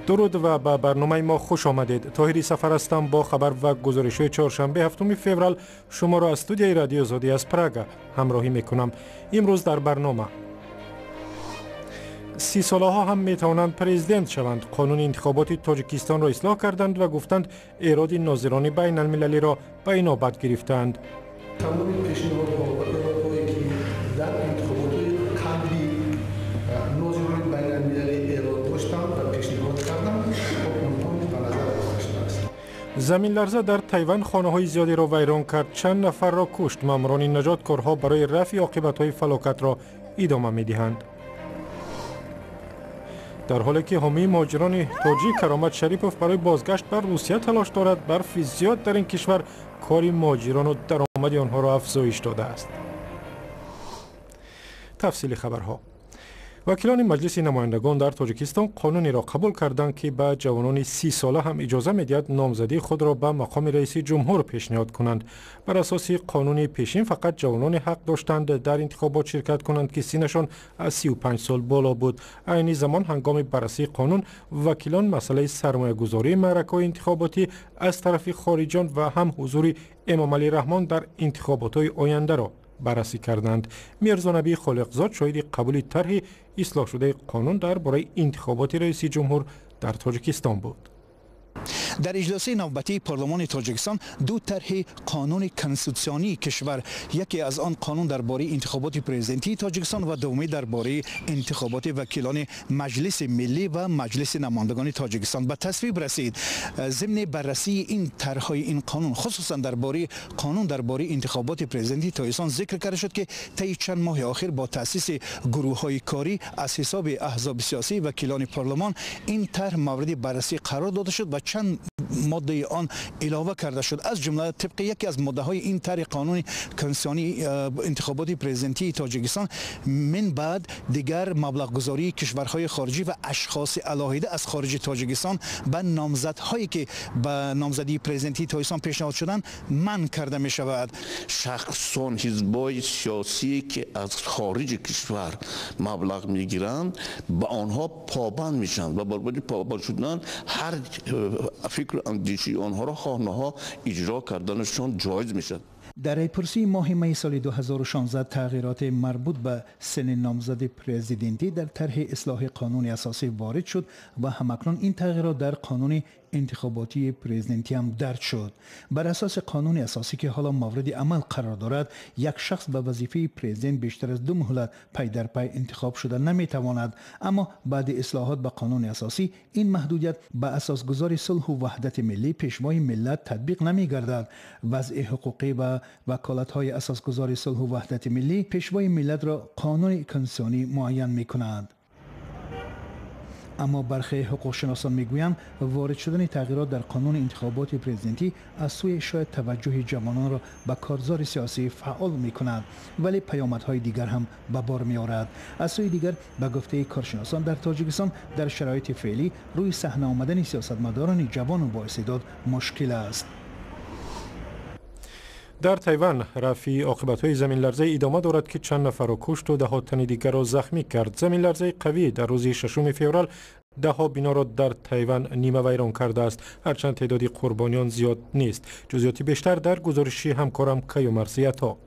Дуруд ва ба барномаи мо хуш омадед. Тоҳири Сафар ҳастам, бо хабар ва гузоришҳои чоршанбе, 7 феврал шуморо аз студияи Радиои Озодӣ аз Прага ҳамроҳӣ мекунам. Имрӯз дар барнома: 30-солаҳо ҳам метавонанд президент шаванд. Қонуни интихоботи Тоҷикистонро ислоҳ карданд ва гуфтанд, эроди нозирони байналмилалиро ба инобат гирифтаанд. Тамоми пешниҳодҳо ва эродҳое, ки дар интихоботи қаблӣ нозирони байналмилалӣ эрод доштанд ва пешниҳод карданд, онҳо низ ба назар гирифта шудааст. Заминларза дар Тайван хонаҳои зиёдеро вайрон кард, чанд нафарро кушт. Маъмурони наҷот корҳо барои рафъи оқибатҳои фалокатро идома медиҳанд. Дар ҳоле ки ҳомии муҳоҷирони тоҷик Каромат Шарипов барои бозгашт бар Русия талош дорад, барфи зиёд дар ин кишвар кори муҳоҷирону даромади онҳоро афзоиш додааст. Тафсили хабарҳо. Вакилони Маҷлиси намояндагон дар Тоҷикистон қонунеро қабул карданд, ки ба ҷавонони 30-сола ҳам иҷоза медиҳад номзадии худро ба мақоми раиси ҷумҳур пешниҳод кунанд. Бар асоси қонуни пешин, фақат ҷавононе ҳақ доштанд дар интихобот ширкат кунанд, ки синнашон аз 35 сол боло буд. Айни замон, ҳангоми баррасии қонун, вакилон масъалаи сармоягузории маъракаҳои интихоботӣ аз тарафи хориҷиён ва ҳам ҳузури Эмомалӣ Раҳмон дар интихоботҳои ояндаро баррасӣ карданд. Мирзонабӣ Холиқзод шоҳиди қабули тарҳи ислоҳшудаи қонун дар бораи интихоботи раиси ҷумҳур дар Тоҷикистон буд. Дар иҷлосаи навбатии парлумони Тоҷикистон ду тарҳи қонуни конститутсионии кишвар, яке аз он қонун дар бораи интихоботи президентии Тоҷикистон ва дуввумӣ дар бораи интихоботи вакилони Маҷлиси миллӣ ва Маҷлиси намояндагони Тоҷикистон, ба тасвиб расид. Зимни баррасии ин тарҳҳои ин қонун, хусусан дар бораи қонун дар бораи интихоботи президентии Тоҷикистон, зикр карда шуд, ки таи чанд моҳи охир бо таъсиси гурӯҳҳои корӣ аз ҳисоби аҳзоби сиёсӣ, вакилони парлумон, ин тарҳ мавриди баррасӣ қарор дода шуд ва чанд моддаи он илова карда шуд. Аз ҷумла, тибқи яке аз моддаҳои ин тарҳи қонуни конститутсионии интихоботи президентии Тоҷикистон, мин баъд дигар маблағгузории кишварҳои хориҷӣ ва ашхоси алоҳида аз хориҷи Тоҷикистон ба номзадҳое, ки ба номзадии президентии Тоҷикистон пешниҳод шуданд, манъ карда мешавад. Шахсон, ҳизбҳои сиёсие, ки аз хориҷи кишвар маблағ мегиранд, ба онҳо побанд мешаванд ва баробари побанд шудан ҳар фикру андешии онҳоро хоҳ нохоҳ иҷро карданашон ҷоиз мешавад. Дар райпурсии моҳи майи соли 2016 тағйироти марбут ба синни номзади президентӣ дар тарҳи ислоҳи қонуни асосӣ ворид шуд ва ҳамакнун ин тағйирот дар қонуни интихоботии президентӣ ҳам дарҷ шуд. Бар асоси қонуни асосӣ, ки ҳоло мавриди амал қарор дорад, як шахс ба вазифаи президент бештар аз ду муҳлат пай дар пай интихоб шуда наметавонад. Аммо баъди ислоҳот ба қонуни асосӣ ин маҳдудият ба асосгузори сулҳу ваҳдати миллӣ, Пешвои миллат татбиқ намегардад. Вазъи ҳуқуқӣ ва ваколатҳои асосгузори сулҳу ваҳдати миллӣ, Пешвои миллатро қонуни конститутсионӣ муайян мекунад. Аммо бархе ҳуқуқшиносон мегӯянд, ворид шудани тағйирот дар қонуни интихоботи президентӣ аз сӯе шояд таваҷҷӯҳи ҷавононро ба корзори сиёсӣ фаъол мекунад, вале паёмадҳои дигар ҳам ба бор меорад. Аз сӯи дигар, ба гуфтаи коршиносон, дар Тоҷикистон дар шароити феълӣ рӯи саҳна омадани сиёсатмадорони ҷавону боистеъдод мушкил аст. Дар Тайван рафъи оқибатҳои заминларза идома дорад, ки чанд нафарро кушту даҳо тани дигарро захмӣ кард. Заминларзаи қавӣ дар рӯзи 6 феврал даҳҳо биноро дар Тайван нимавайрон кардааст, ҳарчанд теъдоди қурбониён зиёд нест. Ҷузъиёти бештар дар гузориши ҳамкорам Каюмарс Ято.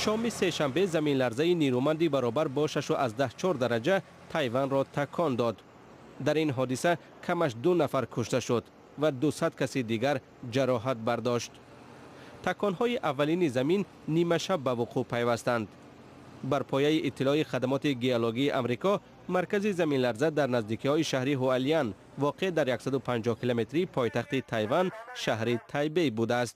Шоми сешанбе заминларзаи нерӯманди баробар бо 6,4 дараҷа Тайванро такон дод. Дар ин ҳодиса камаш ду нафар кушта шуд ва 200 каси дигар ҷароҳат бардошт. Таконҳои аввалини замин нимашаб ба вуқӯъ пайвастанд. Бар пояи иттилои хадамоти геологии Амрико, маркази заминларза дар наздикиҳои шаҳри Ҳуалиян, воқеъ дар 150 километрии пойтахти Тайван, шаҳри Тайбей будааст.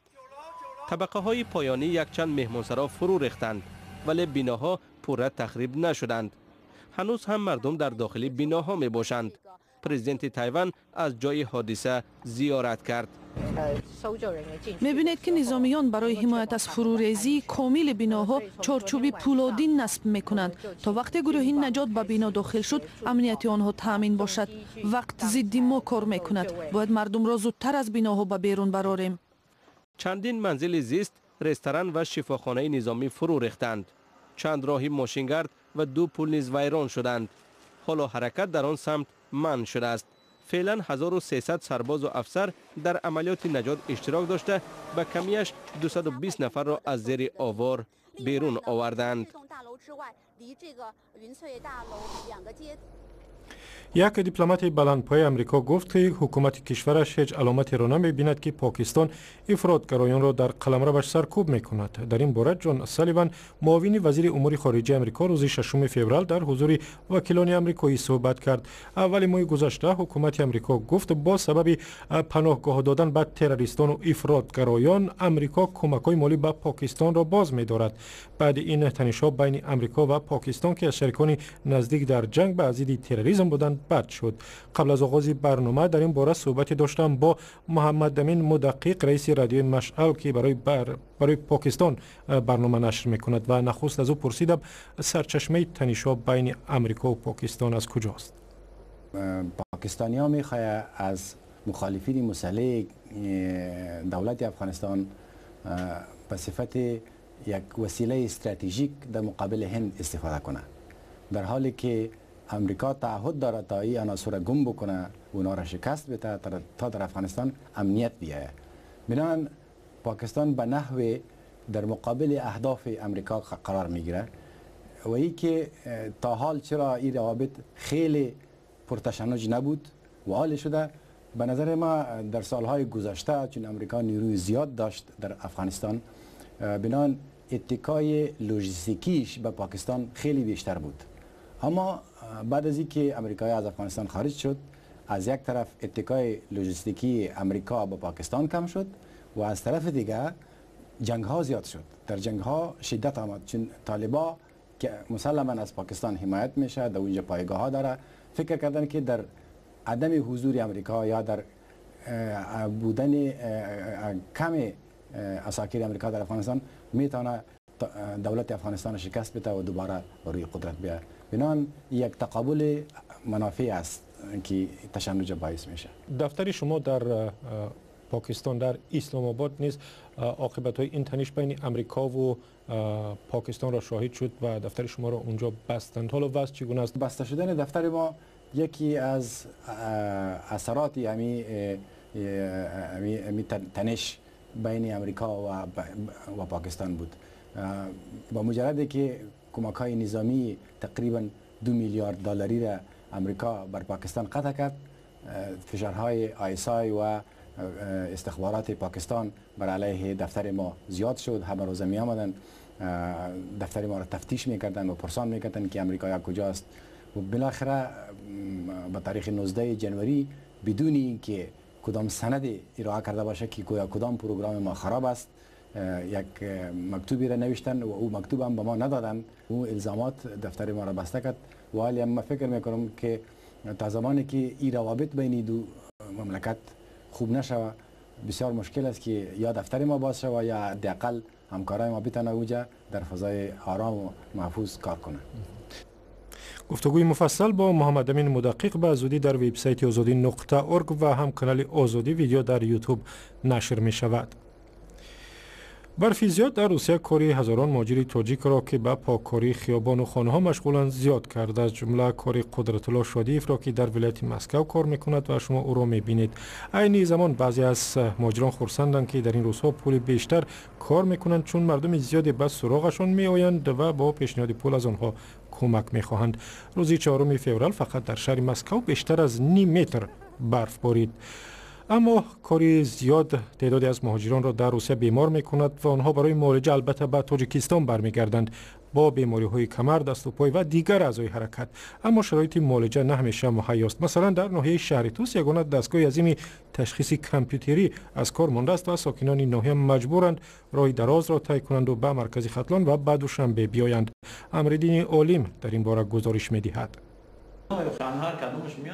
Табақаҳои поёнӣ якчанд меҳмонсаро фурӯ рехтанд, вале биноҳо пурра тахриб нашуданд. Ҳанӯз ҳам мардум дар дохили биноҳо мебошанд. Президенти Тайван аз ҷои ҳодиса зиёрат кард. Мебинед, ки низомиён барои ҳимоят аз фурӯрезии комили биноҳо чорчӯби пӯлодин насб мекунанд, то вақте гурӯҳи наҷот ба бино дохил шуд, амнияти онҳо таъмин бошад. Вақт зидди мо кор мекунад. Бояд мардумро зудтар аз биноҳо ба берун барорем. Чандин манзили зист, ресторан ва шифохонаи низомӣ фурӯ рехтанд. Чанд роҳи мошингард ва ду пул низ вайрон шуданд. Ҳоло ҳаракат дар он самт манъ шудааст. Феълан 1300 сарбозу афсар дар амалиёти наҷот иштирок дошта, ба камияш 220 нафарро аз зери овор берун оварданд. Як дипломати баландпояи Амрико гуфт, ки ҳукумати кишвараш ҳеҷ аломатеро намебинад, ки Покистон ифротгароёнро дар қаламраваш саркӯб мекунад. Дар ин бора Ҷон Салливан, муовини вазири умури хориҷаи Амрико, рӯзи 6 феврал дар ҳузури вакилони амрикоӣ суҳбат кард. Аввали моҳи гузашта ҳукумати Амрико гуфт, бо сабаби паноҳгоҳ додан ба террористону ифротгароён Амрико кӯмакҳои молӣ ба Покистонро боз медорад. Баъди ин танишҳо байни Амрико ва Покистон, ки аз шарикони наздик дар ҷанг ба зидди терроризм буданд, бад шуд. Қабл аз оғози барнома дар ин бора суҳбате доштам бо Муҳаммадамин Мудаққиқ, раиси радиои Машъал, ки барои Покистон барнома нашр мекунад, ва нахуст аз ӯ пурсидам, сарчашмаи танишҳо байни Амрико ва Покистон аз куҷост. Покистониҳо мехоҳад аз мухолифини мусаллаҳи давлати Афғонистон ба сифати як василаи стратежик дар муқобили Ҳинд истифода кунад, дар ҳоле ки امریکا تعهد دارد تا این عناصر را گم بکنه، اونا را شکست بده تا در افغانستان امنیت بیاید. بنابراین پاکستان به نحو در مقابل اهداف امریکا قرار میگیره و ای که تا حال چرا این روابط خیلی پرتشنج نبود و حال شده، به نظر ما در سالهای گذشته چون امریکا نیروی زیاد داشت در افغانستان، بنابراین اتکای لوجستیکیش به پاکستان خیلی بیشتر بود. اما بعد از اینکه امریکایی از افغانستان خارج شد، از یک طرف اتکای لوجستیکی امریکا به پاکستان کم شد و از طرف دیگه جنگ ها زیاد شد. در جنگ ها شدت آمد، چون طالبا که مسلما از پاکستان حمایت میشه، در اونجا پایگاه ها داره، فکر کردن که در عدم حضور امریکا یا در بودن کم عساکر امریکا در افغانستان میتونه دولت افغانستان شکست بده و دوباره روی قدرت بیاید. بنابراین یک تقابل منافع است که تشنج باعث میشه. دفتر شما در پاکستان در اسلام آباد نیز عاقبت‌های این تنش بین امریکا و پاکستان را شاهد شد و دفتر شما را اونجا بستند. حالا وضع چگونه است؟ بسته شدن دفتر ما یکی از اثرات همی تنش بین امریکا و پاکستان بود. با مجرد که کمک‌های نظامی تقریبا 2 میلیارد دلاری را امریکا بر پاکستان قطع کرد، فشارهای آیسای و استخبارات پاکستان بر علیه دفتر ما زیاد شد. همه روزه می آمدن دفتر ما را تفتیش میکردن و پرسان میکردن که امریکا یا کجاست و بالاخره به تاریخ 19 جنوری بدون اینکه کدام سند ارائه کرده باشه که گویا کدام پروگرام ما خراب است، یک مکتوبی را نوشتن و او مکتوب هم به ما ندادن. او الزامات دفتر ما را بسته کرد و حالی ما فکر میکنم که تا زمانی که این روابط بین دو مملکت خوب نشوه، بسیار مشکل است که یا دفتر ما باز شوه یا حداقل همکارای ما بتونه اوجا در فضای آرام و محفوظ کار کنه. گفتگوی مفصل با محمد امین مدقق به زودی در وبسایت ozodi.org و هم کانال آزادی ویدیو در یوتیوب نشر می شود. برفی زیاد در روسیه کاری هزاران مهاجر تاجیک را که به پاککاری خیابان و خانه‌ها مشغولند زیاد کرده، از جمله کاری قدرت الله شادیف را که در ولایت مسکو کار میکند و شما او را میبینید. عین زمان بعضی از مهاجران خرسندند که در این روزها پول بیشتر کار میکنند، چون مردم زیادی به سراغشان میآیند و با پیشنهاد پول از آنها کمک میخواهند. روز 4 فوریه فقط در شهر مسکو بیشتر از نیم متر برف بارید. اما کاری زیاد تعدادی از مهاجران را در روسیه بیمار میکند و آنها برای معالجه البته به تاجیکستان برمیگردند با بیماری های کمر، دست و پای و دیگر اعضای حرکت. اما شرایط معالجه نه همیشه مهیاست. مثلا در ناحیه شهر توس یگانه دستگاه عظیم تشخیص کامپیوتری از کار مانده است و ساکنان این ناحیه مجبورند راه دراز را طی کنند و به مرکز ختلان و به دوشنبه بیایند. امردین عالم در این باره گزارش میدهد.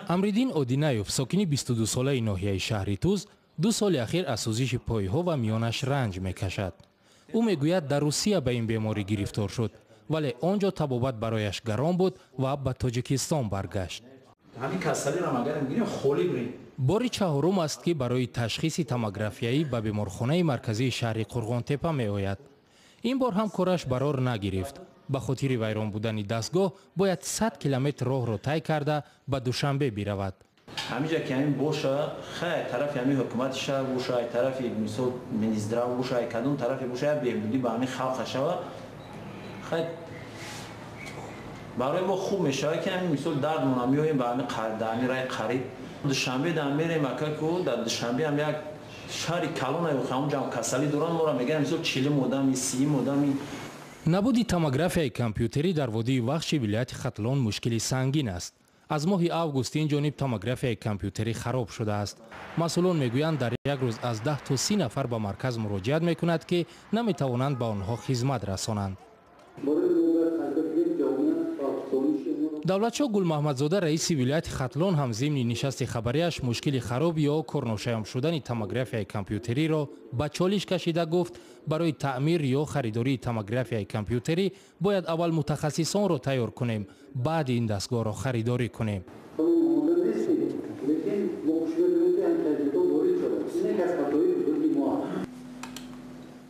امریدین اودینایوف ساکن 22 ساله ناحیه شهر توز 2 سال اخیر از سوزش پایها و میانش رنج میکشد. او میگوید در روسیه به این بیماری گرفتار شد، ولی آنجا طبابت برایش گران بود و به تاجیکستان برگشت. باری چهارم است که برای تشخیص تاموگرافیایی به بیمارخانه مرکزی شهر قرغانتپه می آید. این بار هم کارش برار نگرفت. Ба хотири вайрон будани дастгоҳ бояд 100 километр роҳро тай карда ба Душанбе биравад. Ҳамиҷа ки ҳамин боша, хай тарафи ҳамин ҳукумати шаҳр боша, ай тарафи мисол Минздрав боша, ай кадом тарафе боша, як беҳбудӣ ба ҳамин халқа шава, хай барои мо хуб мешавад, ки ҳамин мисол дардмона меоем ба ҳамин ҳамин раи қариб Душанбе дар мерем, акаку дар Душанбе ҳам як шаҳри калон, ҳамонҷа ҳам касалӣ доранд, моро мегӯянд мисол 40-ум одами, 30-ум одами. Набуди томографияи компютерӣ дар водии Вахши вилояти Хатлон мушкили сангин аст. Аз моҳи август ин ҷониб томографияи компютерӣ хароб шудааст. Масъулон мегӯянд, дар як рӯз аз 10 то 30 нафар ба марказ муроҷиат мекунад, ки наметавонанд ба онҳо хизмат расонанд. Давлатшоҳ Гулмаҳмадзода, раиси вилояти Хатлон, ҳам зимни нишасти хабарияш мушкили хароб ё корношоям шудани томографияи компютериро ба чолиш кашида гуфт, барои таъмир ё харидории томографияи компютерӣ бояд аввал мутахассисонро тайёр кунем, баъд ин дастгоҳро харидорӣ кунем.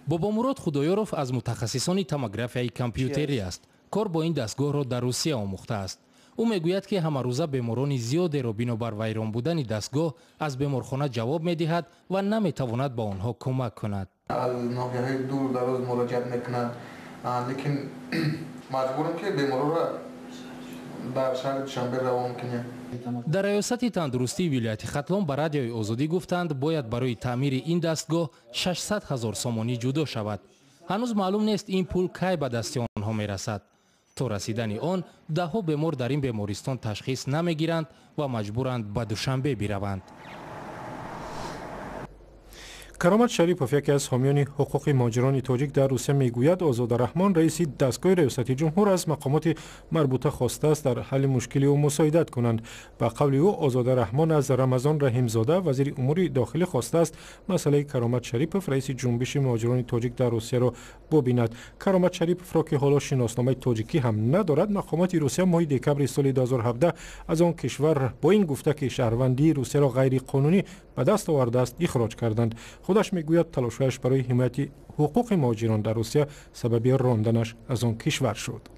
Бобомурод Худоёров аз мутахассисони томографияи компютерӣ аст. Кор бо ин дастгоҳро дар Русия омӯхтааст. Ӯ мегӯяд, ки ҳамарӯза беморони зиёдеро бинобар вайрон будани дастгоҳ аз беморхона ҷавоб медиҳад ва наметавонад ба онҳо кӯмак кунад. Аз ноҳияҳои дуру дароз муроҷиат мекунанд, лекин маҷбурам, ки беморро дар шаҳри Душанбе равон кунем. Дар раёсати тандурустии вилояти Хатлон ба Радиои Озодӣ гуфтанд, бояд барои таъмири ин дастгоҳ 600 ҳазор сомонӣ ҷудо шавад. Ҳанӯз маълум нест, ин пул кай ба дасти онҳо мерасад. То расидани он даҳҳо бемор дар ин бемористон ташхис намегиранд ва маҷбуранд ба Душанбе бираванд. Каромат Шарипов, яке аз ҳомиёни ҳуқуқи муҳоҷирони тоҷик дар Русия, мегӯяд, Озода Раҳмон, раиси дастгоҳи раёсати ҷумҳур, аз мақомоти марбута хостааст дар ҳалли мушкили ӯ мусоидат кунанд. Ба қавли ӯ, Озода Раҳмон аз Рамазон Раҳимзода, вазири умури дохилӣ, хостааст масъалаи Каромат Шарипов, раиси ҷунбиши муҳоҷирони тоҷик дар Русияро бубинад. Каромат Шариповро, ки ҳоло шиносномаи тоҷикӣ ҳам надорад, мақомоти Русия моҳи декабри соли 2017 аз он кишвар бо ин гуфта, ки шаҳрвандии Русияро ғайриқонунӣ ба даст овардааст, ихроҷ карданд. Худаш мегӯяд, талошҳояш барои ҳимояти ҳуқуқи муҳоҷирон дар Русия сабаби ронданаш аз он кишвар шуд.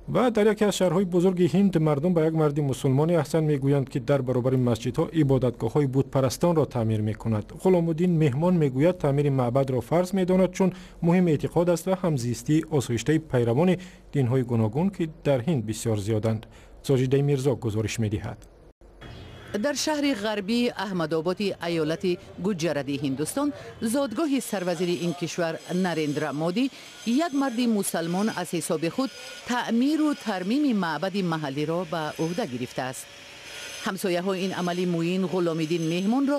Ва дар яке аз шаҳрҳои бузурги Ҳинд мардум ба як марди мусулмоне аҳсан мегӯянд, ки дар баробари масҷидҳо ибодатгоҳҳои бутпарастонро таъмир мекунад. Ғуломуддин Меҳмон мегӯяд, таъмири маъбадро фарз медонад, чун муҳим эътиқод аст ва ҳамзистии осоиштаи пайравони динҳои гуногун, ки дар ҳинд бисёр зиёданд. Соҷидаи Мирзо гузориш медиҳад. Дар шаҳри ғарбии Аҳмадободи аёлати Гуҷаради Ҳиндустон, зодгоҳи сарвазири ин кишвар Нарендра Модӣ, як марди мусалмон аз ҳисоби худ таъмиру тармими маъбади маҳаллиро ба ӯҳда гирифтааст. Ҳамсояҳо ин амали Муин Ғуломиддин Меҳмонро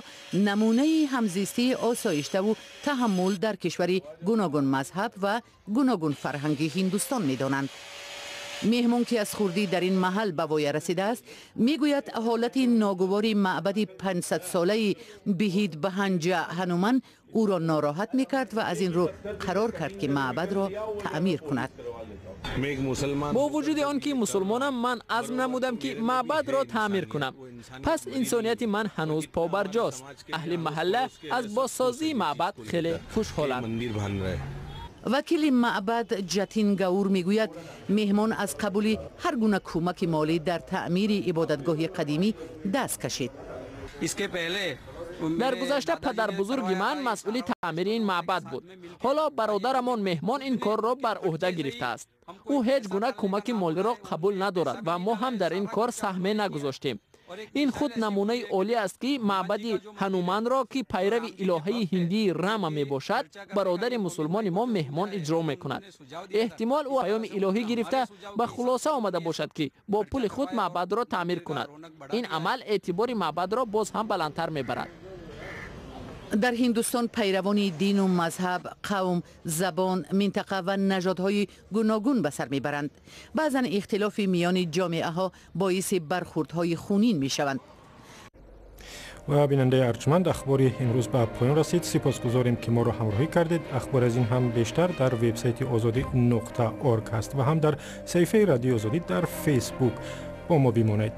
намунаи ҳамзистии осоиштаву таҳаммул дар кишвари гуногунмазҳаб ва гуногунфарҳанги Ҳиндустон медонанд. Меҳмон, ки аз хурдӣ дар ин маҳал ба воя расидааст, мегӯяд, ҳолати ногувори маъбади 500-солаи Биҳид Баҳанҷа Ҳануман ӯро нороҳат мекард ва аз ин рӯ қарор кард, ки маъбадро таъмир кунад. Бо вуҷуди он ки мусулмонам, ман азм намудам, ки маъбадро таъмир кунам. Пас инсонияти ман ҳанӯз побарҷост. Аҳли маҳалла аз бозсозии маъбад хеле хушҳоланд. Вакили маъбад Ҷатин Гаур мегӯяд, меҳмон аз қабули ҳар гуна кӯмаки молӣ дар таъмири ибодатгоҳи қадимӣ даст кашид. Дар гузашта падарбузурги ман масъули таъмири ин маъбад буд. Ҳоло бародарамон Меҳмон ин корро бар ӯҳда гирифтааст. Ӯ ҳеҷ гуна кӯмаки молиро қабул надорад ва мо ҳам дар ин кор саҳме нагузоштем. Ин худ намунаи олӣ аст, ки маъбади Ҳануманро, ки пайрави илоҳаи ҳиндии Рама мебошад, бародари мусулмони мо Меҳмон иҷро мекунад. Эҳтимол ӯ паёми илоҳӣ гирифта ба хулоса омада бошад, ки бо пули худ маъбадро таъмир кунад. Ин амал эътибори маъбадро боз ҳам баландтар мебарад. Дар Ҳиндустон пайравони дину мазҳаб, қавм, забон, минтақа ва нажодҳои гуногун ба сар мебаранд. Баъзан ихтилофи миёни ҷомеаҳо боиси бархурдҳои хунин мешаванд. Ва бинандаи арҷманд, ахбори имрӯз ба поён расид. Сипосгузорем, ки моро ҳамроҳӣ кардед. Ахбор аз ин ҳам бештар дар вебсайти озодӣ.орг ҳаст ва ҳам дар саҳифаи Радиои Озодӣ дар Фейсбук. Бо мо бимонед.